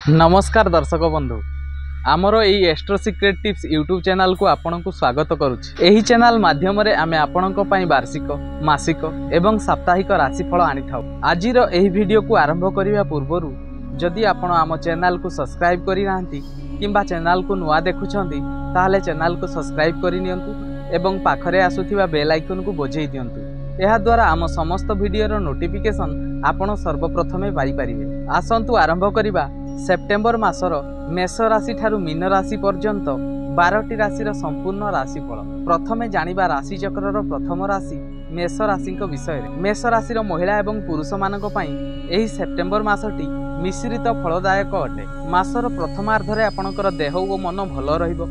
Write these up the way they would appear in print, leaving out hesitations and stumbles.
ନମସ୍କାର ଦର୍ଶକ ବନ୍ଧୁ, ଆମର ଏଇ ଏଷ୍ଟ୍ରୋ ସିକ୍ରେଟ୍ ଟିପ୍ସ ୟୁଟ୍ୟୁବ୍ ଚ୍ୟାନେଲକୁ ଆପଣଙ୍କୁ ସ୍ୱାଗତ କରୁଛି। ଏହି ଚ୍ୟାନେଲ ମାଧ୍ୟମରେ ଆମେ ଆପଣଙ୍କ ପାଇଁ ବାର୍ଷିକ, ମାସିକ ଏବଂ ସାପ୍ତାହିକ ରାଶିଫଳ ଆଣିଥାଉ। ଆଜିର ଏହି ଭିଡ଼ିଓକୁ ଆରମ୍ଭ କରିବା ପୂର୍ବରୁ ଯଦି ଆପଣ ଆମ ଚ୍ୟାନେଲକୁ ସବସ୍କ୍ରାଇବ୍ କରିନାହାନ୍ତି କିମ୍ବା ଚ୍ୟାନେଲକୁ ନୂଆ ଦେଖୁଛନ୍ତି, ତାହେଲେ ଚ୍ୟାନେଲକୁ ସବସ୍କ୍ରାଇବ୍ କରିନିଅନ୍ତୁ ଏବଂ ପାଖରେ ଆସୁଥିବା ବେଲ୍ ଆଇକନ୍କୁ ବଜେଇ ଦିଅନ୍ତୁ। ଏହାଦ୍ୱାରା ଆମ ସମସ୍ତ ଭିଡ଼ିଓର ନୋଟିଫିକେସନ୍ ଆପଣ ସର୍ବପ୍ରଥମେ ପାଇପାରିବେ। ଆସନ୍ତୁ ଆରମ୍ଭ କରିବା ସେପ୍ଟେମ୍ବର ମାସର ମେଷ ରାଶିଠାରୁ ମୀନ ରାଶି ପର୍ଯ୍ୟନ୍ତ 12ଟି ରାଶିର ସମ୍ପୂର୍ଣ୍ଣ ରାଶିଫଳ। ପ୍ରଥମେ ଜାଣିବା ରାଶିଚକ୍ରର ପ୍ରଥମ ରାଶି ମେଷ ରାଶିଙ୍କ ବିଷୟରେ। ମେଷ ରାଶିର ମହିଳା ଏବଂ ପୁରୁଷମାନଙ୍କ ପାଇଁ ଏହି ସେପ୍ଟେମ୍ବର ମାସଟି ମିଶ୍ରିତ ଫଳଦାୟକ ଅଟେ। ମାସର ପ୍ରଥମାର୍ଦ୍ଧରେ ଆପଣଙ୍କର ଦେହ ଓ ମନ ଭଲ ରହିବ,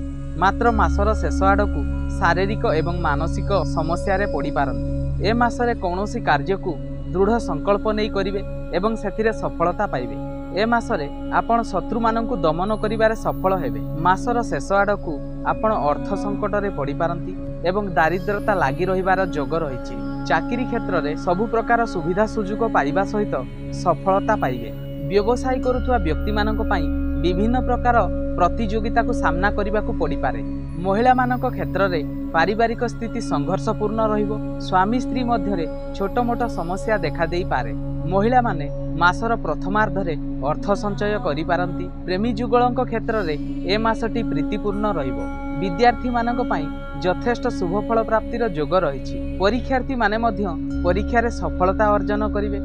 ମାତ୍ର ମାସର ଶେଷ ଆଡ଼କୁ ଶାରୀରିକ ଏବଂ ମାନସିକ ସମସ୍ୟାରେ ପଡ଼ିପାରନ୍ତି। ଏ ମାସରେ କୌଣସି କାର୍ଯ୍ୟକୁ ଦୃଢ଼ ସଂକଳ୍ପ ନେଇ କରିବେ ଏବଂ ସେଥିରେ ସଫଳତା ପାଇବେ। ଏ ମାସରେ ଆପଣ ଶତ୍ରୁମାନଙ୍କୁ ଦମନ କରିବାରେ ସଫଳ ହେବେ। ମାସର ଶେଷ ଆଡ଼କୁ ଆପଣ ଅର୍ଥ ସଙ୍କଟରେ ପଡ଼ିପାରନ୍ତି ଏବଂ ଦାରିଦ୍ରତା ଲାଗି ରହିବାର ଯୋଗ ରହିଛି। ଚାକିରି କ୍ଷେତ୍ରରେ ସବୁ ପ୍ରକାର ସୁବିଧା ସୁଯୋଗ ପାଇବା ସହିତ ସଫଳତା ପାଇବେ। ବ୍ୟବସାୟ କରୁଥିବା ବ୍ୟକ୍ତିମାନଙ୍କ ପାଇଁ ବିଭିନ୍ନ ପ୍ରକାର ପ୍ରତିଯୋଗିତାକୁ ସାମ୍ନା କରିବାକୁ ପଡ଼ିପାରେ। ମହିଳାମାନଙ୍କ କ୍ଷେତ୍ରରେ ପାରିବାରିକ ସ୍ଥିତି ସଂଘର୍ଷପୂର୍ଣ୍ଣ ରହିବ। ସ୍ୱାମୀ ସ୍ତ୍ରୀ ମଧ୍ୟରେ ଛୋଟ ମୋଟ ସମସ୍ୟା ଦେଖାଦେଇପାରେ। ମହିଳାମାନେ ମାସର ପ୍ରଥମାର୍ଦ୍ଧରେ ଅର୍ଥ ସଞ୍ଚୟ କରିପାରନ୍ତି। ପ୍ରେମୀ ଯୁଗଳଙ୍କ କ୍ଷେତ୍ରରେ ଏ ମାସଟି ପ୍ରୀତିପୂର୍ଣ୍ଣ ରହିବ। ବିଦ୍ୟାର୍ଥୀମାନଙ୍କ ପାଇଁ ଯଥେଷ୍ଟ ଶୁଭଫଳ ପ୍ରାପ୍ତିର ଯୋଗ ରହିଛି। ପରୀକ୍ଷାର୍ଥୀମାନେ ମଧ୍ୟ ପରୀକ୍ଷାରେ ସଫଳତା ଅର୍ଜନ କରିବେ।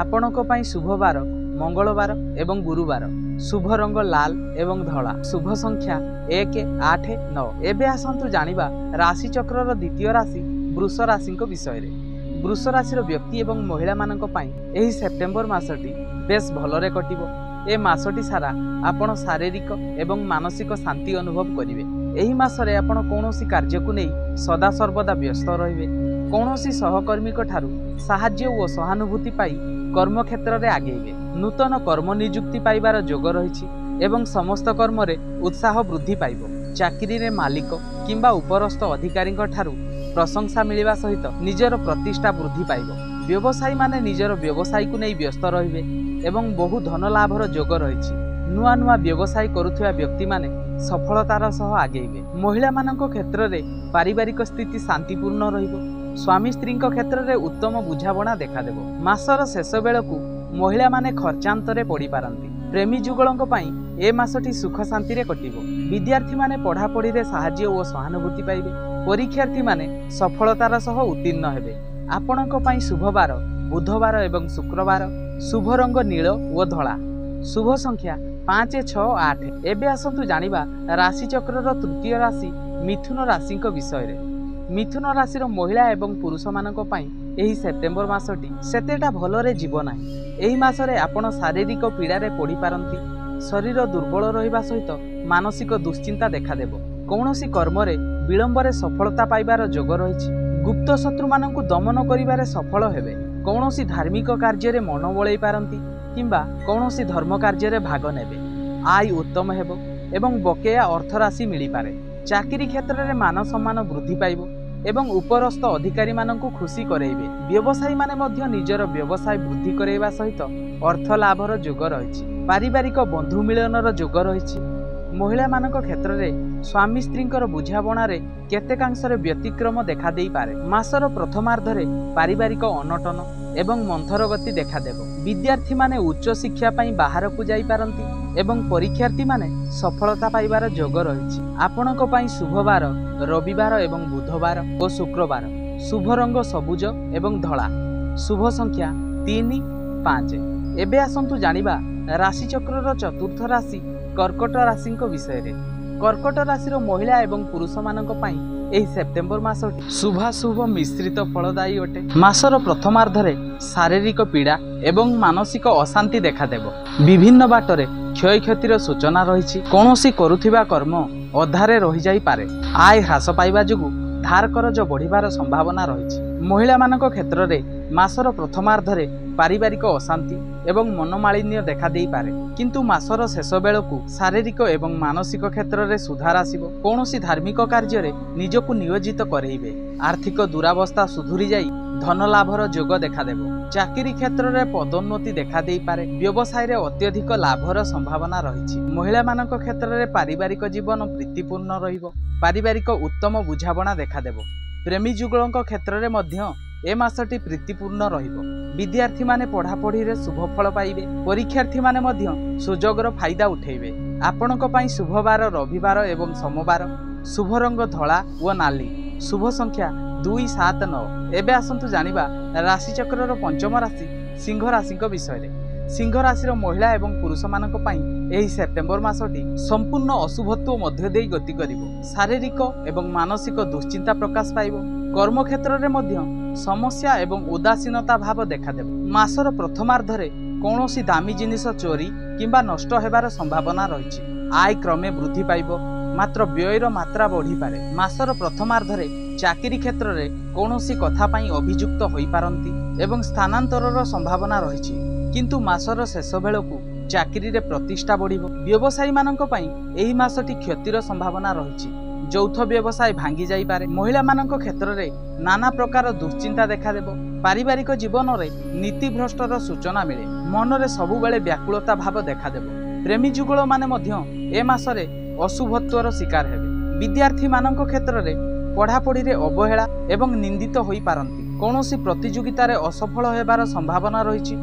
ଆପଣଙ୍କ ପାଇଁ ଶୁଭବାର ମଙ୍ଗଳବାର ଏବଂ ଗୁରୁବାର। ଶୁଭ ରଙ୍ଗ ଲାଲ ଏବଂ ଧଳା। ଶୁଭ ସଂଖ୍ୟା 1, 8, 9। ଏବେ ଆସନ୍ତୁ ଜାଣିବା ରାଶିଚକ୍ରର ଦ୍ୱିତୀୟ ରାଶି ବୃଷ ରାଶିଙ୍କ ବିଷୟରେ। ବୃଷ ରାଶିର ବ୍ୟକ୍ତି ଏବଂ ମହିଳାମାନଙ୍କ ପାଇଁ ଏହି ସେପ୍ଟେମ୍ବର ମାସଟି ବେଶ ଭଲରେ କଟିବ। ଏ ମାସଟି ସାରା ଆପଣ ଶାରୀରିକ ଏବଂ ମାନସିକ ଶାନ୍ତି ଅନୁଭବ କରିବେ। ଏହି ମାସରେ ଆପଣ କୌଣସି କାର୍ଯ୍ୟକୁ ନେଇ ସଦାସର୍ବଦା ବ୍ୟସ୍ତ ରହିବେ। କୌଣସି ସହକର୍ମୀଙ୍କ ଠାରୁ ସାହାଯ୍ୟ ଓ ସହାନୁଭୂତି ପାଇ କର୍ମକ୍ଷେତ୍ରରେ ଆଗେଇବେ। ନୂତନ କର୍ମ ନିଯୁକ୍ତି ପାଇବାର ଯୋଗ ରହିଛି ଏବଂ ସମସ୍ତ କର୍ମରେ ଉତ୍ସାହ ବୃଦ୍ଧି ପାଇବ। ଚାକିରିରେ ମାଲିକ କିମ୍ବା ଉପରସ୍ଥ ଅଧିକାରୀଙ୍କ ଠାରୁ ପ୍ରଶଂସା ମିଳିବା ସହିତ ନିଜର ପ୍ରତିଷ୍ଠା ବୃଦ୍ଧି ପାଇବ। ବ୍ୟବସାୟୀମାନେ ନିଜର ବ୍ୟବସାୟକୁ ନେଇ ବ୍ୟସ୍ତ ରହିବେ ଏବଂ ବହୁ ଧନ ଲାଭର ଯୋଗ ରହିଛି। ନୂଆ ନୂଆ ବ୍ୟବସାୟ କରୁଥିବା ବ୍ୟକ୍ତିମାନେ ସଫଳତାର ସହ ଆଗେଇବେ। ମହିଳାମାନଙ୍କ କ୍ଷେତ୍ରରେ ପାରିବାରିକ ସ୍ଥିତି ଶାନ୍ତିପୂର୍ଣ୍ଣ ରହିବ। ସ୍ୱାମୀ ସ୍ତ୍ରୀଙ୍କ କ୍ଷେତ୍ରରେ ଉତ୍ତମ ବୁଝାମଣା ଦେଖାଦେବ। ମାସର ଶେଷ ବେଳକୁ ମହିଳାମାନେ ଖର୍ଚ୍ଚାନ୍ତରେ ପଡ଼ିପାରନ୍ତି। ପ୍ରେମୀ ଯୁଗଳଙ୍କ ପାଇଁ ଏ ମାସଟି ସୁଖ ଶାନ୍ତିରେ କଟିବ। ବିଦ୍ୟାର୍ଥୀମାନେ ପଢ଼ାପଢ଼ିରେ ସାହାଯ୍ୟ ଓ ସହାନୁଭୂତି ପାଇବେ। ପରୀକ୍ଷାର୍ଥୀମାନେ ସଫଳତାର ସହ ଉତ୍ତୀର୍ଣ୍ଣ ହେବେ। ଆପଣଙ୍କ ପାଇଁ ଶୁଭବାର ବୁଧବାର ଏବଂ ଶୁକ୍ରବାର। ଶୁଭ ରଙ୍ଗ ନୀଳ ଓ ଧଳା। ଶୁଭ ସଂଖ୍ୟା 5, 6, 8। ଏବେ ଆସନ୍ତୁ ଜାଣିବା ରାଶିଚକ୍ରର ତୃତୀୟ ରାଶି ମିଥୁନ ରାଶିଙ୍କ ବିଷୟରେ। ମିଥୁନ ରାଶିର ମହିଳା ଏବଂ ପୁରୁଷମାନଙ୍କ ପାଇଁ ଏହି ସେପ୍ଟେମ୍ବର ମାସଟି ସେତେଟା ଭଲରେ ଯିବ ନାହିଁ। ଏହି ମାସରେ ଆପଣ ଶାରୀରିକ ପୀଡ଼ାରେ ପଡ଼ିପାରନ୍ତି। ଶରୀର ଦୁର୍ବଳ ରହିବା ସହିତ ମାନସିକ ଦୁଶ୍ଚିନ୍ତା ଦେଖାଦେବ। କୌଣସି କର୍ମରେ ବିଳମ୍ବରେ ସଫଳତା ପାଇବାର ଯୋଗ ରହିଛି। ଗୁପ୍ତ ଶତ୍ରୁମାନଙ୍କୁ ଦମନ କରିବାରେ ସଫଳ ହେବେ। କୌଣସି ଧାର୍ମିକ କାର୍ଯ୍ୟରେ ମନ ବଳେଇ ପାରନ୍ତି କିମ୍ବା କୌଣସି ଧର୍ମ କାର୍ଯ୍ୟରେ ଭାଗ ନେବେ। ଆୟ ଉତ୍ତମ ହେବ ଏବଂ ବକେୟା ଅର୍ଥରାଶି ମିଳିପାରେ। ଚାକିରି କ୍ଷେତ୍ରରେ ମାନ ସମ୍ମାନ ବୃଦ୍ଧି ପାଇବ ଏବଂ ଉପରସ୍ଥ ଅଧିକାରୀମାନଙ୍କୁ ଖୁସି କରାଇବେ। ବ୍ୟବସାୟୀମାନେ ମଧ୍ୟ ନିଜର ବ୍ୟବସାୟ ବୃଦ୍ଧି କରାଇବା ସହିତ ଅର୍ଥ ଲାଭର ଯୋଗ ରହିଛି। ପାରିବାରିକ ବନ୍ଧୁ ମିଳନର ଯୋଗ ରହିଛି। ମହିଳାମାନଙ୍କ କ୍ଷେତ୍ରରେ ସ୍ୱାମୀ ସ୍ତ୍ରୀଙ୍କର ବୁଝାମଣାରେ କେତେକାଂଶରେ ବ୍ୟତିକ୍ରମ ଦେଖାଦେଇପାରେ। ମାସର ପ୍ରଥମାର୍ଦ୍ଧରେ ପାରିବାରିକ ଅନଟନ ଏବଂ ମନ୍ଥର ଗତି ଦେଖାଦେବ। ବିଦ୍ୟାର୍ଥୀମାନେ ଉଚ୍ଚଶିକ୍ଷା ପାଇଁ ବାହାରକୁ ଯାଇପାରନ୍ତି ଏବଂ ପରୀକ୍ଷାର୍ଥୀମାନେ ସଫଳତା ପାଇବାର ଯୋଗ ରହିଛି। ଆପଣଙ୍କ ପାଇଁ ଶୁଭବାର ରବିବାର ଏବଂ ବୁଧବାର ଓ ଶୁକ୍ରବାର। ଶୁଭ ରଙ୍ଗ ସବୁଜ ଏବଂ ଧଳା। ଶୁଭ ସଂଖ୍ୟା 3, 5। ଏବେ ଆସନ୍ତୁ ଜାଣିବା ରାଶିଚକ୍ରର ଚତୁର୍ଥ ରାଶି କର୍କଟ ରାଶିଙ୍କ ବିଷୟରେ। କର୍କଟ ରାଶିର ମହିଳା ଏବଂ ପୁରୁଷମାନଙ୍କ ପାଇଁ ଏହି ସେପ୍ଟେମ୍ବର ମାସଟି ଶୁଭାଶୁଭ ମିଶ୍ରିତ ଫଳଦାୟୀ ଅଟେ। ମାସର ପ୍ରଥମାର୍ଦ୍ଧରେ ଶାରୀରିକ ପୀଡ଼ା ଏବଂ ମାନସିକ ଅଶାନ୍ତି ଦେଖାଦେବ। ବିଭିନ୍ନ ବାଟରେ କ୍ଷୟକ୍ଷତିର ସୂଚନା ରହିଛି। କୌଣସି କରୁଥିବା କର୍ମ ଅଧାରେ ରହିଯାଇପାରେ। ଆୟ ହ୍ରାସ ପାଇବା ଯୋଗୁଁ ଧାର କରଜ ବଢ଼ିବାର ସମ୍ଭାବନା ରହିଛି। ମହିଳାମାନଙ୍କ କ୍ଷେତ୍ରରେ ମାସର ପ୍ରଥମାର୍ଦ୍ଧରେ ପାରିବାରିକ ଅଶାନ୍ତି ଏବଂ ମନୋମାଳିନ୍ୟ ଦେଖାଦେଇପାରେ, କିନ୍ତୁ ମାସର ଶେଷ ବେଳକୁ ଶାରୀରିକ ଏବଂ ମାନସିକ କ୍ଷେତ୍ରରେ ସୁଧାର ଆସିବ। କୌଣସି ଧାର୍ମିକ କାର୍ଯ୍ୟରେ ନିଜକୁ ନିୟୋଜିତ କରେଇବେ। ଆର୍ଥିକ ଦୁରାବସ୍ଥା ସୁଧୁରି ଯାଇ ଧନ ଲାଭର ଯୋଗ ଦେଖାଦେବ। ଚାକିରି କ୍ଷେତ୍ରରେ ପଦୋନ୍ନତି ଦେଖାଦେଇପାରେ। ବ୍ୟବସାୟରେ ଅତ୍ୟଧିକ ଲାଭର ସମ୍ଭାବନା ରହିଛି। ମହିଳାମାନଙ୍କ କ୍ଷେତ୍ରରେ ପାରିବାରିକ ଜୀବନ ପ୍ରୀତିପୂର୍ଣ୍ଣ ରହିବ। ପାରିବାରିକ ଉତ୍ତମ ବୁଝାମଣା ଦେଖାଦେବ। ପ୍ରେମୀ ଯୁଗଳଙ୍କ କ୍ଷେତ୍ରରେ ମଧ୍ୟ ଏ ମାସଟି ପ୍ରୀତିପୂର୍ଣ୍ଣ ରହିବ। ବିଦ୍ୟାର୍ଥୀମାନେ ପଢ଼ାପଢ଼ିରେ ଶୁଭ ଫଳ ପାଇବେ। ପରୀକ୍ଷାର୍ଥୀମାନେ ମଧ୍ୟ ସୁଯୋଗର ଫାଇଦା ଉଠେଇବେ। ଆପଣଙ୍କ ପାଇଁ ଶୁଭବାର ରବିବାର ଏବଂ ସୋମବାର। ଶୁଭ ରଙ୍ଗ ଧଳା ଓ ନାଲି। ଶୁଭ ସଂଖ୍ୟା 2, 7, 9। ଏବେ ଆସନ୍ତୁ ଜାଣିବା ରାଶିଚକ୍ରର ପଞ୍ଚମ ରାଶି ସିଂହ ରାଶିଙ୍କ ବିଷୟରେ। ସିଂହ ରାଶିର ମହିଳା ଏବଂ ପୁରୁଷମାନଙ୍କ ପାଇଁ ଏହି ସେପ୍ଟେମ୍ବର ମାସଟି ସମ୍ପୂର୍ଣ୍ଣ ଅଶୁଭତ୍ୱ ମଧ୍ୟ ଦେଇ ଗତି କରିବ। ଶାରୀରିକ ଏବଂ ମାନସିକ ଦୁଶ୍ଚିନ୍ତା ପ୍ରକାଶ ପାଇବ। କର୍ମକ୍ଷେତ୍ରରେ ମଧ୍ୟ ସମସ୍ୟା ଏବଂ ଉଦାସୀନତା ଭାବ ଦେଖାଦେବ। ମାସର ପ୍ରଥମାର୍ଦ୍ଧରେ କୌଣସି ଦାମୀ ଜିନିଷ ଚୋରି କିମ୍ବା ନଷ୍ଟ ହେବାର ସମ୍ଭାବନା ରହିଛି। ଆୟ କ୍ରମେ ବୃଦ୍ଧି ପାଇବ, ମାତ୍ର ବ୍ୟୟର ମାତ୍ରା ବଢ଼ିପାରେ। ମାସର ପ୍ରଥମାର୍ଦ୍ଧରେ ଚାକିରି କ୍ଷେତ୍ରରେ କୌଣସି କଥା ପାଇଁ ଅଭିଯୁକ୍ତ ହୋଇପାରନ୍ତି ଏବଂ ସ୍ଥାନାନ୍ତରର ସମ୍ଭାବନା ରହିଛି। କିନ୍ତୁ ମାସର ଶେଷ ବେଳକୁ ଚାକିରିରେ ପ୍ରତିଷ୍ଠା ବଢ଼ିବ। ବ୍ୟବସାୟୀମାନଙ୍କ ପାଇଁ ଏହି ମାସଟି କ୍ଷତିର ସମ୍ଭାବନା ରହିଛି। ଯୌଥ ବ୍ୟବସାୟ ଭାଙ୍ଗି ଯାଇପାରେ। ମହିଳାମାନଙ୍କ କ୍ଷେତ୍ରରେ ନାନା ପ୍ରକାର ଦୁଶ୍ଚିନ୍ତା ଦେଖାଦେବ। ପାରିବାରିକ ଜୀବନରେ ନୀତିଭ୍ରଷ୍ଟର ସୂଚନା ମିଳେ। ମନରେ ସବୁବେଳେ ବ୍ୟାକୁଳତା ଭାବ ଦେଖାଦେବ। ପ୍ରେମୀ ଯୁଗଳମାନେ ମଧ୍ୟ ଏ ମାସରେ ଅଶୁଭତ୍ୱର ଶିକାର ହେବେ। ବିଦ୍ୟାର୍ଥୀମାନଙ୍କ କ୍ଷେତ୍ରରେ ପଢ଼ାପଢ଼ିରେ ଅବହେଳା ଏବଂ ନିନ୍ଦିତ ହୋଇପାରନ୍ତି। କୌଣସି ପ୍ରତିଯୋଗିତାରେ ଅସଫଳ ହେବାର ସମ୍ଭାବନା ରହିଛି।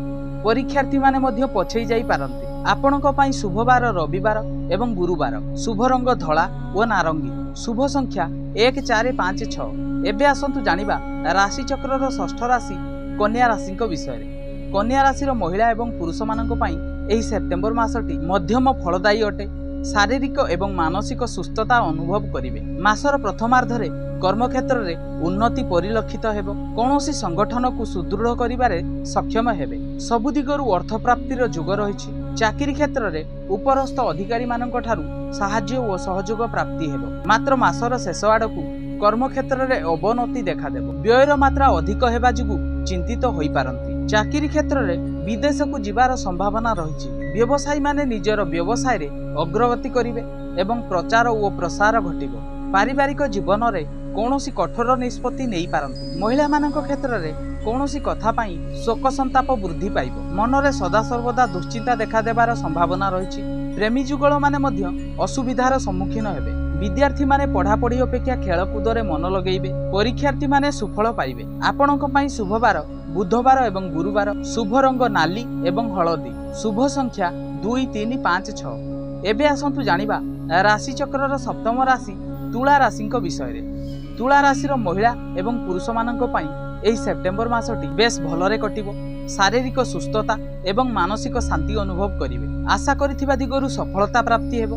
ପରୀକ୍ଷାର୍ଥୀମାନେ ମଧ୍ୟ ପଛେଇ ଯାଇପାରନ୍ତି। ଆପଣଙ୍କ ପାଇଁ ଶୁଭବାର ରବିବାର ଏବଂ ଗୁରୁବାର। ଶୁଭ ରଙ୍ଗ ଧଳା ଓ ନାରଙ୍ଗୀ। ଶୁଭ ସଂଖ୍ୟା 1, 4, 5, 6। ଏବେ ଆସନ୍ତୁ ଜାଣିବା ରାଶିଚକ୍ରର ଷଷ୍ଠ ରାଶି କନ୍ୟା ରାଶିଙ୍କ ବିଷୟରେ। କନ୍ୟା ରାଶିର ମହିଳା ଏବଂ ପୁରୁଷମାନଙ୍କ ପାଇଁ ଏହି ସେପ୍ଟେମ୍ବର ମାସଟି ମଧ୍ୟମ ଫଳଦାୟୀ ଅଟେ। ଶାରୀରିକ ଏବଂ ମାନସିକ ସୁସ୍ଥତା ଅନୁଭବ କରିବେ। ମାସର ପ୍ରଥମାର୍ଦ୍ଧରେ କର୍ମକ୍ଷେତ୍ରରେ ଉନ୍ନତି ପରିଲକ୍ଷିତ ହେବ। କୌଣସି ସଂଗଠନକୁ ସୁଦୃଢ଼ କରିବାରେ ସକ୍ଷମ ହେବେ। ସବୁ ଦିଗରୁ ଅର୍ଥପ୍ରାପ୍ତିର ଯୋଗ ରହିଛି। ଚାକିରି କ୍ଷେତ୍ରରେ ଉପରସ୍ଥ ଅଧିକାରୀମାନଙ୍କ ଠାରୁ ସାହାଯ୍ୟ ଓ ସହଯୋଗ ପ୍ରାପ୍ତି ହେବ। ମାତ୍ର ମାସର ଶେଷ ଆଡ଼କୁ କର୍ମକ୍ଷେତ୍ରରେ ଅବନତି ଦେଖାଦେବ। ବ୍ୟୟର ମାତ୍ରା ଅଧିକ ହେବା ଯୋଗୁଁ ଚିନ୍ତିତ ହୋଇପାରନ୍ତି। ଚାକିରି କ୍ଷେତ୍ରରେ ବିଦେଶକୁ ଯିବାର ସମ୍ଭାବନା ରହିଛି। ବ୍ୟବସାୟୀମାନେ ନିଜର ବ୍ୟବସାୟରେ ଅଗ୍ରଗତି କରିବେ ଏବଂ ପ୍ରଚାର ଓ ପ୍ରସାର ଘଟିବ। ପାରିବାରିକ ଜୀବନରେ କୌଣସି କଠୋର ନିଷ୍ପତ୍ତି ନେଇପାରନ୍ତି। ମହିଳାମାନଙ୍କ କ୍ଷେତ୍ରରେ କୌଣସି କଥା ପାଇଁ ଶୋକ ସନ୍ତାପ ବୃଦ୍ଧି ପାଇବ। ମନରେ ସଦାସର୍ବଦା ଦୁଶ୍ଚିନ୍ତା ଦେଖାଦେବାର ସମ୍ଭାବନା ରହିଛି। ପ୍ରେମୀ ଯୁଗଳମାନେ ମଧ୍ୟ ଅସୁବିଧାର ସମ୍ମୁଖୀନ ହେବେ। ବିଦ୍ୟାର୍ଥୀମାନେ ପଢ଼ାପଢ଼ି ଅପେକ୍ଷା ଖେଳକୁଦରେ ମନ ଲଗେଇବେ। ପରୀକ୍ଷାର୍ଥୀମାନେ ସୁଫଳ ପାଇବେ। ଆପଣଙ୍କ ପାଇଁ ଶୁଭବାର ବୁଧବାର ଏବଂ ଗୁରୁବାର। ଶୁଭ ରଙ୍ଗ ନାଲି ଏବଂ ହଳଦୀ। ଶୁଭ ସଂଖ୍ୟା 2, 3, 5, 6। ଏବେ ଆସନ୍ତୁ ଜାଣିବା ରାଶିଚକ୍ରର ସପ୍ତମ ରାଶି ତୁଳା ରାଶିଙ୍କ ବିଷୟରେ। ତୁଳା ରାଶିର ମହିଳା ଏବଂ ପୁରୁଷମାନଙ୍କ ପାଇଁ ଏହି ସେପ୍ଟେମ୍ବର ମାସଟି ବେଶ ଭଲରେ କଟିବ। ଶାରୀରିକ ସୁସ୍ଥତା ଏବଂ ମାନସିକ ଶାନ୍ତି ଅନୁଭବ କରିବେ। ଆଶା କରିଥିବା ଦିଗରୁ ସଫଳତା ପ୍ରାପ୍ତି ହେବ।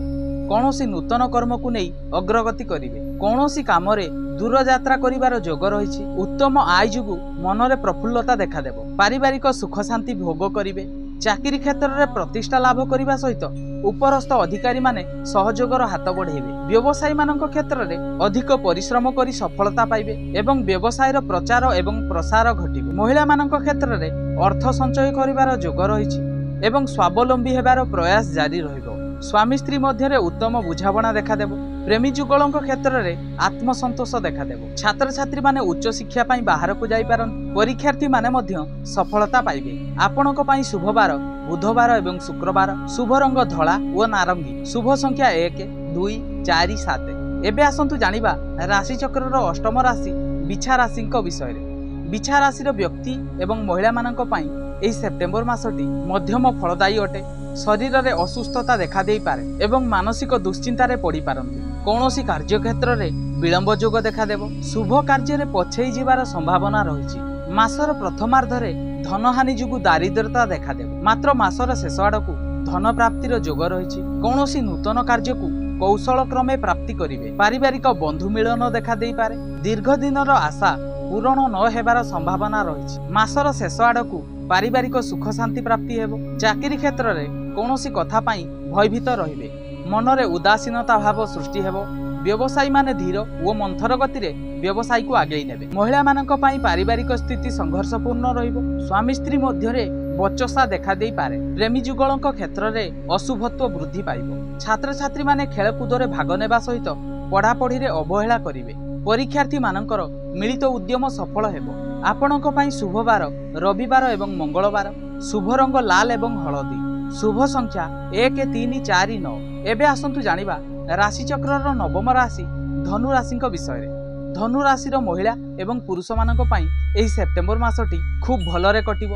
କୌଣସି ନୂତନ କର୍ମକୁ ନେଇ ଅଗ୍ରଗତି କରିବେ। କୌଣସି କାମରେ ଦୂରଯାତ୍ରା କରିବାର ଯୋଗ ରହିଛି। ଉତ୍ତମ ଆୟ ଯୋଗୁଁ ମନରେ ପ୍ରଫୁଲ୍ଲତା ଦେଖାଦେବ। ପାରିବାରିକ ସୁଖ ଶାନ୍ତି ଭୋଗ କରିବେ। ଚାକିରି କ୍ଷେତ୍ରରେ ପ୍ରତିଷ୍ଠା ଲାଭ କରିବା ସହିତ ଉପରସ୍ଥ ଅଧିକାରୀମାନେ ସହଯୋଗର ହାତ ବଢ଼େଇବେ। ବ୍ୟବସାୟୀମାନଙ୍କ କ୍ଷେତ୍ରରେ ଅଧିକ ପରିଶ୍ରମ କରି ସଫଳତା ପାଇବେ ଏବଂ ବ୍ୟବସାୟର ପ୍ରଚାର ଏବଂ ପ୍ରସାର ଘଟିବ। ମହିଳାମାନଙ୍କ କ୍ଷେତ୍ରରେ ଅର୍ଥ ସଞ୍ଚୟ କରିବାର ଯୋଗ ରହିଛି ଏବଂ ସ୍ୱାବଲମ୍ବୀ ହେବାର ପ୍ରୟାସ ଜାରି ରହିବ। ସ୍ୱାମୀ ସ୍ତ୍ରୀ ମଧ୍ୟରେ ଉତ୍ତମ ବୁଝାମଣା ଦେଖାଦେବ। ପ୍ରେମୀ ଯୁଗଳଙ୍କ କ୍ଷେତ୍ରରେ ଆତ୍ମସନ୍ତୋଷ ଦେଖାଦେବ। ଛାତ୍ରଛାତ୍ରୀମାନେ ଉଚ୍ଚଶିକ୍ଷା ପାଇଁ ବାହାରକୁ ଯାଇପାରନ୍ତି। ପରୀକ୍ଷାର୍ଥୀମାନେ ମଧ୍ୟ ସଫଳତା ପାଇବେ। ଆପଣଙ୍କ ପାଇଁ ଶୁଭବାର ବୁଧବାର ଏବଂ ଶୁକ୍ରବାର। ଶୁଭ ରଙ୍ଗ ଧଳା ଓ ନାରଙ୍ଗୀ। ଶୁଭ ସଂଖ୍ୟା 1, 2, 4, 7। ଏବେ ଆସନ୍ତୁ ଜାଣିବା ରାଶିଚକ୍ରର ଅଷ୍ଟମ ରାଶି ବିଛା ରାଶିଙ୍କ ବିଷୟରେ। ବିଛା ରାଶିର ବ୍ୟକ୍ତି ଏବଂ ମହିଳାମାନଙ୍କ ପାଇଁ ଏହି ସେପ୍ଟେମ୍ବର ମାସଟି ମଧ୍ୟମ ଫଳଦାୟୀ ଅଟେ। ଶରୀରରେ ଅସୁସ୍ଥତା ଦେଖାଦେଇପାରେ ଏବଂ ମାନସିକ ଦୁଶ୍ଚିନ୍ତାରେ ପଡ଼ିପାରନ୍ତି। କୌଣସି କାର୍ଯ୍ୟକ୍ଷେତ୍ରରେ ବିଳମ୍ବ ଯୋଗ ଦେଖାଦେବ। ଶୁଭ କାର୍ଯ୍ୟରେ ପଛେଇ ଯିବାର ସମ୍ଭାବନା ରହିଛି। ମାସର ପ୍ରଥମାର୍ଦ୍ଧରେ ଧନହାନି ଯୋଗୁଁ ଦାରିଦ୍ରତା ଦେଖାଦେବ। ମାତ୍ର ମାସର ଶେଷ ଆଡ଼କୁ ଧନ ପ୍ରାପ୍ତିର ଯୋଗ ରହିଛି। କୌଣସି ନୂତନ କାର୍ଯ୍ୟକୁ କୌଶଳ କ୍ରମେ ପ୍ରାପ୍ତି କରିବେ। ପାରିବାରିକ ବନ୍ଧୁ ମିଳନ ଦେଖାଦେଇପାରେ। ଦୀର୍ଘ ଦିନର ଆଶା ପୂରଣ ନ ହେବାର ସମ୍ଭାବନା ରହିଛି। ମାସର ଶେଷ ଆଡ଼କୁ ପାରିବାରିକ ସୁଖ ଶାନ୍ତି ପ୍ରାପ୍ତି ହେବ। ଚାକିରି କ୍ଷେତ୍ରରେ କୌଣସି କଥା ପାଇଁ ଭୟଭୀତ ରହିବେ। ମନରେ ଉଦାସୀନତା ଭାବ ସୃଷ୍ଟି ହେବ। ବ୍ୟବସାୟୀମାନେ ଧୀର ଓ ମନ୍ଥର ଗତିରେ ବ୍ୟବସାୟକୁ ଆଗେଇ ନେବେ। ମହିଳାମାନଙ୍କ ପାଇଁ ପାରିବାରିକ ସ୍ଥିତି ସଂଘର୍ଷପୂର୍ଣ୍ଣ ରହିବ। ସ୍ୱାମୀ ସ୍ତ୍ରୀ ମଧ୍ୟରେ ବଚସା ଦେଖାଦେଇପାରେ। ପ୍ରେମୀ ଯୁଗଳଙ୍କ କ୍ଷେତ୍ରରେ ଅଶୁଭତ୍ୱ ବୃଦ୍ଧି ପାଇବ। ଛାତ୍ରଛାତ୍ରୀମାନେ ଖେଳକୁଦରେ ଭାଗ ନେବା ସହିତ ପଢ଼ାପଢ଼ିରେ ଅବହେଳା କରିବେ। ପରୀକ୍ଷାର୍ଥୀମାନଙ୍କର ମିଳିତ ଉଦ୍ୟମ ସଫଳ ହେବ। ଆପଣଙ୍କ ପାଇଁ ଶୁଭବାର ରବିବାର ଏବଂ ମଙ୍ଗଳବାର। ଶୁଭ ରଙ୍ଗ ଲାଲ ଏବଂ ହଳଦୀ। ଶୁଭ ସଂଖ୍ୟା 1, 3, 4, 9। ଏବେ ଆସନ୍ତୁ ଜାଣିବା ରାଶିଚକ୍ରର ନବମ ରାଶି ଧନୁ ରାଶିଙ୍କ ବିଷୟରେ। ଧନୁ ରାଶିର ମହିଳା ଏବଂ ପୁରୁଷମାନଙ୍କ ପାଇଁ ଏହି ସେପ୍ଟେମ୍ବର ମାସଟି ଖୁବ୍ ଭଲରେ କଟିବ।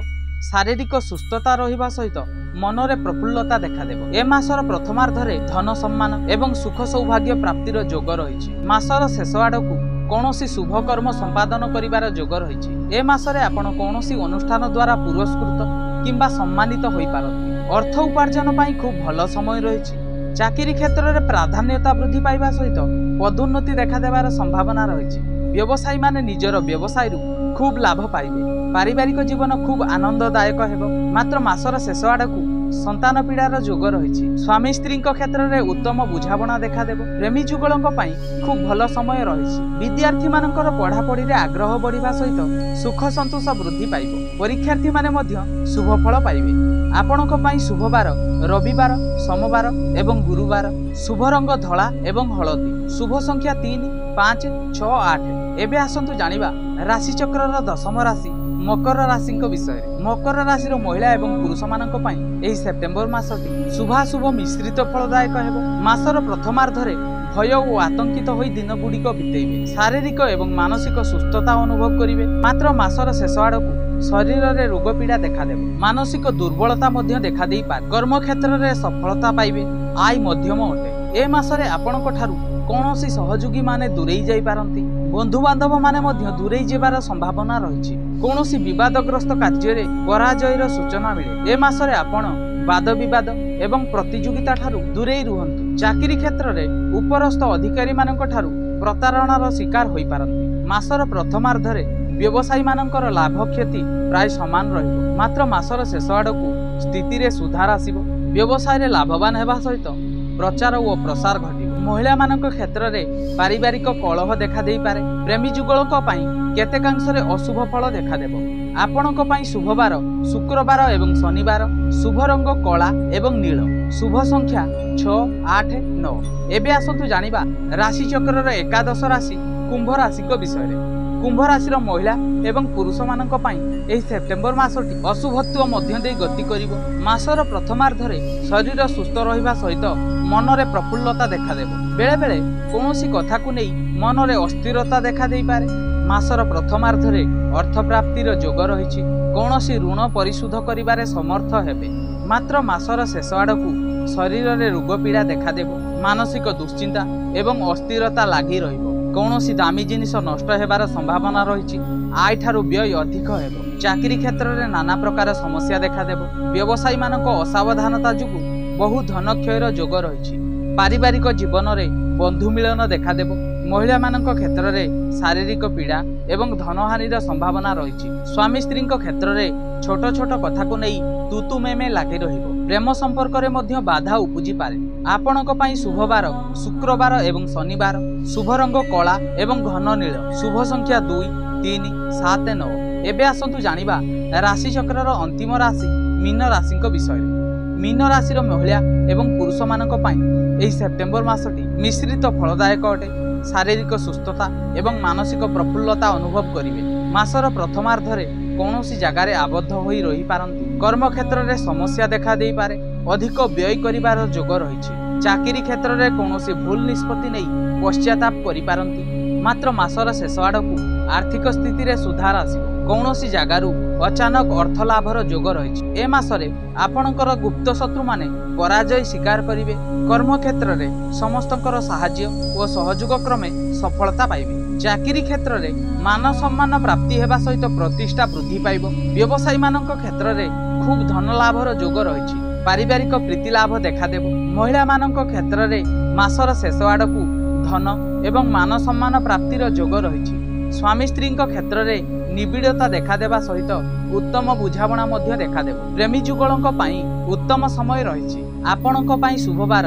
ଶାରୀରିକ ସୁସ୍ଥତା ରହିବା ସହିତ ମନରେ ପ୍ରଫୁଲ୍ଲତା ଦେଖାଦେବ। ଏ ମାସର ପ୍ରଥମାର୍ଦ୍ଧରେ ଧନ ସମ୍ମାନ ଏବଂ ସୁଖ ସୌଭାଗ୍ୟ ପ୍ରାପ୍ତିର ଯୋଗ ରହିଛି। ମାସର ଶେଷ ଆଡ଼କୁ କୌଣସି ଶୁଭ କର୍ମ ସମ୍ପାଦନ କରିବାର ଯୋଗ ରହିଛି। ଏ ମାସରେ ଆପଣ କୌଣସି ଅନୁଷ୍ଠାନ ଦ୍ୱାରା ପୁରସ୍କୃତ କିମ୍ବା ସମ୍ମାନିତ ହୋଇପାରନ୍ତି। ଅର୍ଥ ଉପାର୍ଜନ ପାଇଁ ଖୁବ୍ ଭଲ ସମୟ ରହିଛି। ଚାକିରି କ୍ଷେତ୍ରରେ ପ୍ରାଧାନ୍ୟତା ବୃଦ୍ଧି ପାଇବା ସହିତ ପଦୋନ୍ନତି ଦେଖାଦେବାର ସମ୍ଭାବନା ରହିଛି। ବ୍ୟବସାୟୀମାନେ ନିଜର ବ୍ୟବସାୟରୁ ଖୁବ୍ ଲାଭ ପାଇବେ। ପାରିବାରିକ ଜୀବନ ଖୁବ୍ ଆନନ୍ଦଦାୟକ ହେବ। ମାତ୍ର ମାସର ଶେଷ ଆଡ଼କୁ ସନ୍ତାନ ପୀଡ଼ାର ଯୋଗ ରହିଛି। ସ୍ୱାମୀ ସ୍ତ୍ରୀଙ୍କ କ୍ଷେତ୍ରରେ ଉତ୍ତମ ବୁଝାମଣା ଦେଖାଦେବ। ପ୍ରେମୀ ଯୁଗଳଙ୍କ ପାଇଁ ଖୁବ୍ ଭଲ ସମୟ ରହିଛି। ବିଦ୍ୟାର୍ଥୀମାନଙ୍କର ପଢ଼ାପଢ଼ିରେ ଆଗ୍ରହ ବଢ଼ିବା ସହିତ ସୁଖ ସନ୍ତୋଷ ବୃଦ୍ଧି ପାଇବ। ପରୀକ୍ଷାର୍ଥୀମାନେ ମଧ୍ୟ ଶୁଭ ଫଳ ପାଇବେ। ଆପଣଙ୍କ ପାଇଁ ଶୁଭବାର ରବିବାର, ସୋମବାର ଏବଂ ଗୁରୁବାର। ଶୁଭ ରଙ୍ଗ ଧଳା ଏବଂ ହଳଦୀ। ଶୁଭ ସଂଖ୍ୟା 3, 5, 6, 8। ଏବେ ଆସନ୍ତୁ ଜାଣିବା ରାଶିଚକ୍ରର ଦଶମ ରାଶି ମକର ରାଶିଙ୍କ ବିଷୟରେ। ମକର ରାଶିର ମହିଳା ଏବଂ ପୁରୁଷମାନଙ୍କ ପାଇଁ ଏହି ସେପ୍ଟେମ୍ବର ମାସଟି ଶୁଭାଶୁଭ ମିଶ୍ରିତ ଫଳଦାୟକ ହେବ। ମାସର ପ୍ରଥମାର୍ଦ୍ଧରେ ଭୟ ଓ ଆତଙ୍କିତ ହୋଇ ଦିନଗୁଡ଼ିକ ବିତେଇବେ। ଶାରୀରିକ ଏବଂ ମାନସିକ ସୁସ୍ଥତା ଅନୁଭବ କରିବେ। ମାତ୍ର ମାସର ଶେଷ ଆଡ଼କୁ ଶରୀରରେ ରୋଗ ପୀଡ଼ା ଦେଖାଦେବ। ମାନସିକ ଦୁର୍ବଳତା ମଧ୍ୟ ଦେଖାଦେଇପାରେ। କର୍ମକ୍ଷେତ୍ରରେ ସଫଳତା ପାଇବେ। ଆୟ ମଧ୍ୟମ ଅଟେ। ଏ ମାସରେ ଆପଣଙ୍କ ଠାରୁ କୌଣସି ସହଯୋଗୀମାନେ ଦୂରେଇ ଯାଇପାରନ୍ତି। ବନ୍ଧୁବାନ୍ଧବମାନେ ମଧ୍ୟ ଦୂରେଇ ଯିବାର ସମ୍ଭାବନା ରହିଛି। କୌଣସି ବିବାଦଗ୍ରସ୍ତ କାର୍ଯ୍ୟରେ ପରାଜୟର ସୂଚନା ମିଳେ। ଏ ମାସରେ ଆପଣ ବାଦ ବିବାଦ ଏବଂ ପ୍ରତିଯୋଗିତା ଠାରୁ ଦୂରେଇ ରୁହନ୍ତୁ। ଚାକିରି କ୍ଷେତ୍ରରେ ଉପରସ୍ଥ ଅଧିକାରୀମାନଙ୍କ ଠାରୁ ପ୍ରତାରଣାର ଶିକାର ହୋଇପାରନ୍ତି। ମାସର ପ୍ରଥମାର୍ଦ୍ଧରେ ବ୍ୟବସାୟୀମାନଙ୍କର ଲାଭ କ୍ଷତି ପ୍ରାୟ ସମାନ ରହିବ। ମାତ୍ର ମାସର ଶେଷ ଆଡ଼କୁ ସ୍ଥିତିରେ ସୁଧାର ଆସିବ। ବ୍ୟବସାୟରେ ଲାଭବାନ ହେବା ସହିତ ପ୍ରଚାର ଓ ପ୍ରସାର ଘଟିବ। ମହିଳାମାନଙ୍କ କ୍ଷେତ୍ରରେ ପାରିବାରିକ କଳହ ଦେଖାଦେଇପାରେ। ପ୍ରେମୀ ଯୁଗଳଙ୍କ ପାଇଁ କେତେକାଂଶରେ ଅଶୁଭ ଫଳ ଦେଖାଦେବ। ଆପଣଙ୍କ ପାଇଁ ଶୁଭବାର ଶୁକ୍ରବାର ଏବଂ ଶନିବାର। ଶୁଭ ରଙ୍ଗ କଳା ଏବଂ ନୀଳ। ଶୁଭ ସଂଖ୍ୟା 6, 8, 9। ଏବେ ଆସନ୍ତୁ ଜାଣିବା ରାଶିଚକ୍ରର ଏକାଦଶ ରାଶି କୁମ୍ଭ ରାଶିଙ୍କ ବିଷୟରେ। କୁମ୍ଭ ରାଶିର ମହିଳା ଏବଂ ପୁରୁଷମାନଙ୍କ ପାଇଁ ଏହି ସେପ୍ଟେମ୍ବର ମାସଟି ଅଶୁଭତ୍ୱ ମଧ୍ୟ ଦେଇ ଗତି କରିବ। ମାସର ପ୍ରଥମାର୍ଦ୍ଧରେ ଶରୀର ସୁସ୍ଥ ରହିବା ସହିତ ମନରେ ପ୍ରଫୁଲ୍ଲତା ଦେଖାଦେବ। ବେଳେବେଳେ କୌଣସି କଥାକୁ ନେଇ ମନରେ ଅସ୍ଥିରତା ଦେଖାଦେଇପାରେ। ମାସର ପ୍ରଥମାର୍ଦ୍ଧରେ ଅର୍ଥପ୍ରାପ୍ତିର ଯୋଗ ରହିଛି। କୌଣସି ଋଣ ପରିଶୋଧ କରିବାରେ ସମର୍ଥ ହେବେ। ମାତ୍ର ମାସର ଶେଷ ଆଡ଼କୁ ଶରୀରରେ ରୋଗ ପୀଡ଼ା ଦେଖାଦେବ। ମାନସିକ ଦୁଶ୍ଚିନ୍ତା ଏବଂ ଅସ୍ଥିରତା ଲାଗି ରହିବ। କୌଣସି ଦାମୀ ଜିନିଷ ନଷ୍ଟ ହେବାର ସମ୍ଭାବନା ରହିଛି। ଆୟଠାରୁ ବ୍ୟୟ ଅଧିକ ହେବ। ଚାକିରି କ୍ଷେତ୍ରରେ ନାନା ପ୍ରକାର ସମସ୍ୟା ଦେଖାଦେବ। ବ୍ୟବସାୟୀମାନଙ୍କ ଅସାବଧାନତା ଯୋଗୁଁ ବହୁ ଧନକ୍ଷୟର ଯୋଗ ରହିଛି। ପାରିବାରିକ ଜୀବନରେ ବନ୍ଧୁ ମିଳନ ଦେଖାଦେବ। ମହିଳାମାନଙ୍କ କ୍ଷେତ୍ରରେ ଶାରୀରିକ ପୀଡ଼ା ଏବଂ ଧନହାନିର ସମ୍ଭାବନା ରହିଛି। ସ୍ୱାମୀ ସ୍ତ୍ରୀଙ୍କ କ୍ଷେତ୍ରରେ ଛୋଟ ଛୋଟ କଥାକୁ ନେଇ ତୁତୁ ମେମେ ଲାଗି ରହିବ। ପ୍ରେମ ସମ୍ପର୍କରେ ମଧ୍ୟ ବାଧା ଉପୁଜିପାରେ। ଆପଣଙ୍କ ପାଇଁ ଶୁଭବାର ଶୁକ୍ରବାର ଏବଂ ଶନିବାର। ଶୁଭ ରଙ୍ଗ କଳା ଏବଂ ଘନ ନୀଳ। ଶୁଭ ସଂଖ୍ୟା 2, 3, 7, 9। ଏବେ ଆସନ୍ତୁ ଜାଣିବା ରାଶିଚକ୍ରର ଅନ୍ତିମ ରାଶି ମୀନ ରାଶିଙ୍କ ବିଷୟରେ। ମୀନ ରାଶିର ମହିଳା ଏବଂ ପୁରୁଷମାନଙ୍କ ପାଇଁ ଏହି ସେପ୍ଟେମ୍ବର ମାସଟି ମିଶ୍ରିତ ଫଳଦାୟକ ଅଟେ। ଶାରୀରିକ ସୁସ୍ଥତା ଏବଂ ମାନସିକ ପ୍ରଫୁଲ୍ଲତା ଅନୁଭବ କରିବେ। ମାସର ପ୍ରଥମାର୍ଦ୍ଧରେ କୌଣସି ଜାଗାରେ ଆବଦ୍ଧ ହୋଇ ରହିପାରନ୍ତି। କର୍ମକ୍ଷେତ୍ରରେ ସମସ୍ୟା ଦେଖାଦେଇପାରେ। ଅଧିକ ବ୍ୟୟ କରିବାର ଯୋଗ ରହିଛି। ଚାକିରି କ୍ଷେତ୍ରରେ କୌଣସି ଭୁଲ ନିଷ୍ପତ୍ତି ନେଇ ପଶ୍ଚାତାପ କରିପାରନ୍ତି। ମାତ୍ର ମାସର ଶେଷ ଆଡ଼କୁ ଆର୍ଥିକ ସ୍ଥିତିରେ ସୁଧାର ଆସିବ। କୌଣସି ଜାଗାରୁ ଅଚାନକ ଅର୍ଥ ଲାଭର ଯୋଗ ରହିଛି। ଏ ମାସରେ ଆପଣଙ୍କର ଗୁପ୍ତ ଶତ୍ରୁମାନେ ପରାଜୟ ସ୍ୱୀକାର କରିବେ। କର୍ମକ୍ଷେତ୍ରରେ ସମସ୍ତଙ୍କର ସାହାଯ୍ୟ ଓ ସହଯୋଗ କ୍ରମେ ସଫଳତା ପାଇବେ। ଚାକିରି କ୍ଷେତ୍ରରେ ମାନ ସମ୍ମାନ ପ୍ରାପ୍ତି ହେବା ସହିତ ପ୍ରତିଷ୍ଠା ବୃଦ୍ଧି ପାଇବ। ବ୍ୟବସାୟୀମାନଙ୍କ କ୍ଷେତ୍ରରେ ଖୁବ୍ ଧନ ଲାଭର ଯୋଗ ରହିଛି। ପାରିବାରିକ ପ୍ରୀତି ଲାଭ ଦେଖାଦେବ। ମହିଳାମାନଙ୍କ କ୍ଷେତ୍ରରେ ମାସର ଶେଷ ଆଡ଼କୁ ଧନ ଏବଂ ମାନ ସମ୍ମାନ ପ୍ରାପ୍ତିର ଯୋଗ ରହିଛି। ସ୍ୱାମୀ ସ୍ତ୍ରୀଙ୍କ କ୍ଷେତ୍ରରେ ନିବିଡ଼ତା ଦେଖାଦେବା ସହିତ ଉତ୍ତମ ବୁଝାମଣା ମଧ୍ୟ ଦେଖାଦେବ। ପ୍ରେମୀ ଯୁଗଳଙ୍କ ପାଇଁ ଉତ୍ତମ ସମୟ ରହିଛି। ଆପଣଙ୍କ ପାଇଁ ଶୁଭବାର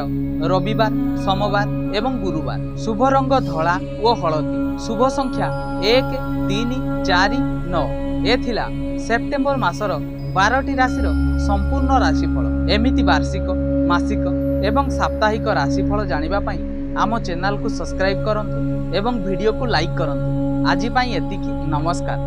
ରବିବାର, ସୋମବାର ଏବଂ ଗୁରୁବାର। ଶୁଭ ରଙ୍ଗ ଧଳା ଓ ହଳଦୀ। ଶୁଭ ସଂଖ୍ୟା 1, 3, 4, 9। ଏ ଥିଲା ସେପ୍ଟେମ୍ବର ମାସର 12ଟି ରାଶିର ସମ୍ପୂର୍ଣ୍ଣ ରାଶିଫଳ। ଏମିତି ବାର୍ଷିକ, ମାସିକ ଏବଂ ସାପ୍ତାହିକ ରାଶିଫଳ ଜାଣିବା ପାଇଁ ଆମ ଚ୍ୟାନେଲକୁ ସବସ୍କ୍ରାଇବ୍ କରନ୍ତୁ ଏବଂ ଭିଡ଼ିଓକୁ ଲାଇକ୍ କରନ୍ତୁ। ଆଜି ପାଇଁ ଏତିକି। ନମସ୍କାର।